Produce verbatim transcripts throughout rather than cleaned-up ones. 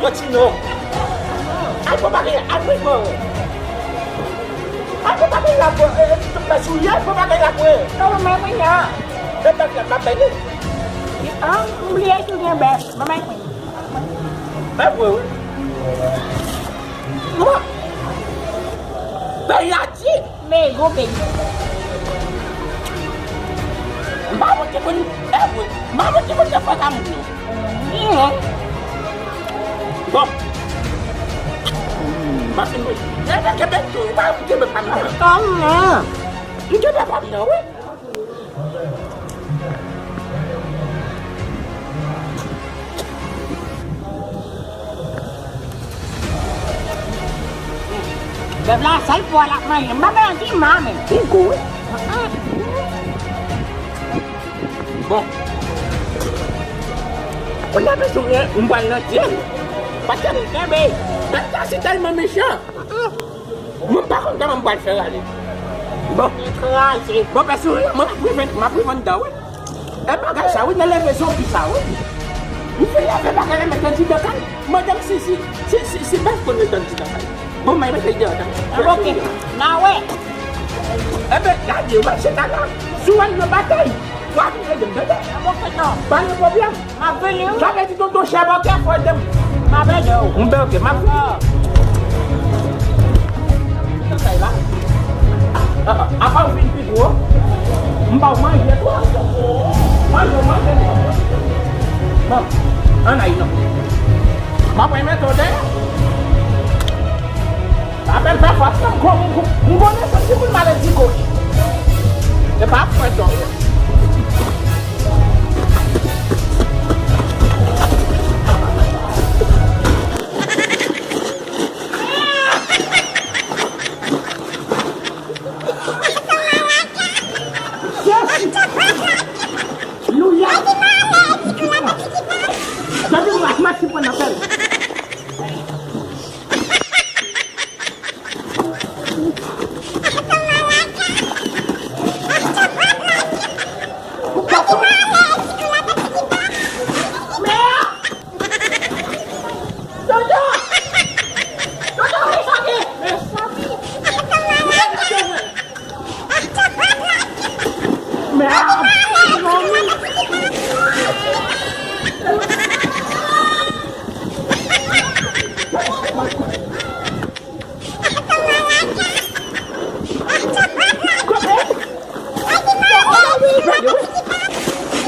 Manti non. Al pran bagay la, al pran. Al pran bagay la, pran, e, e, ti pè soulye, al pran bagay la, pran. Non, mwen, mwen, non. E bèf la, m ap bay li. An, m bliye soulye bèf. Mwen, mwen, mwen. Bèf, wi, wi. Mwen. Bèf la di. Men gwo peyi. M pa wont ki konn, e vre, m pa wont ki konn fè sa moun yo. Mhm. Bon. M ap fin wi. E men kenbe tou, m pa kenbe pa m nan. Kòman? M kenbe pa m nan, wi. Bèf la, sèl pwa l ap manje. M pa fè anyen, m pa menm. Li gou, wi. Bon. Kounye a, mezanmi, m pral nan dyèl. Paske m kenbe. Bèf la, se tèlman mechan. Mwen pa konn kòman m pral fè rale. Bon. Kraze. Bon, pèsonèlman, mwen, m ap rive, m ap rive anndan, wi. E bagay sa, wi, nan leve zonbi sa, wi. M fin leve bagay la, met anndidan kay. Mande m si, si, si, si, si bèf konn ret anndidan kay. Bon, mwen mete l deyò, ta. Oke. N a wè. Enben, gade, w ap chita la. Si w al nan batay, w a vin ede m, tande? Oke, non. Pa gen pwoblèm. M ap vini, wi. Sa vle di tonton Chèbòkè fò ede m. M ap ede w. M ben, oke, m ap vini. Ah. Kisa sa ye la? Ah, ah, apa w vin pi gwo? M ba w manje tou. Manje, manje. Bon, ann ay non. M ap remete w dèyè. Apèl fè fòs non, m kon, m kon, m konnen se timoun maledi ko ye. Se pa frèt non. Jezi! Louya! Jezi, m ap mèsi pou nan fè l.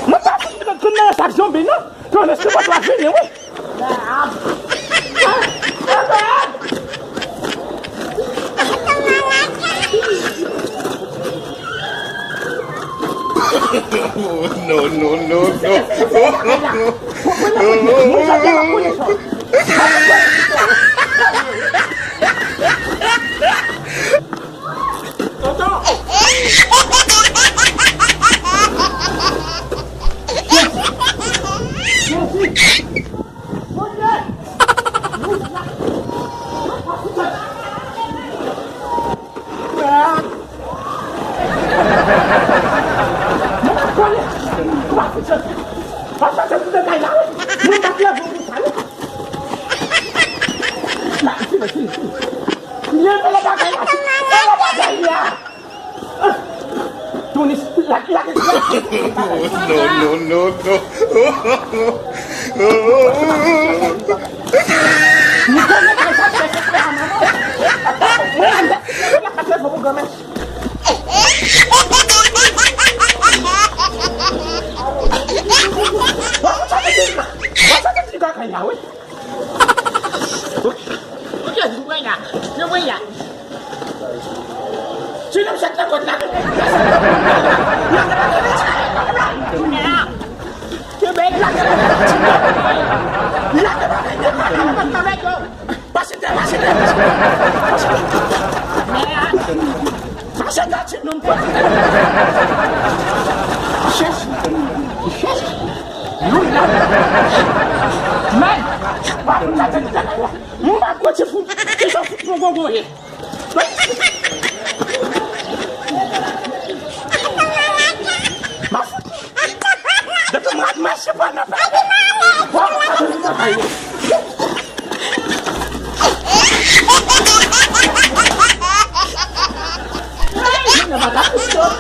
Mwen pa fin konn nan sa zonbi non. Ton eske pa twa vini wi. No, no, no, no. Tonton! Jezi! Jezi! Bondye! Mwen pa konnen! Mwen pa konnen! Mwen pa konnen! Mwen pa konnen! Leve la bagay la. Leve la bagay la. Tunis, la, la, la. No, no, no, no. Mwen konnen kay sa fè se frè a manman. Mwen la fè fò pou granmèt. Mwen sa te di, mwen sa te di kaka la, wi. Oke, nou pran la. Nou pran la. Ti nonm sot nan kòd la. Kenbe la. Pase tè, pase tè, pase tè. Pase tè. Pase tè, ti nonm. Chèch. Chèch. Nou la. Men. Mwen pa konn se fout, se sa fout mwen gongon ye. Ma fout. Depi mwen ap mache pa nan fè. Bon, sa se sa yo. Sa ta kouche.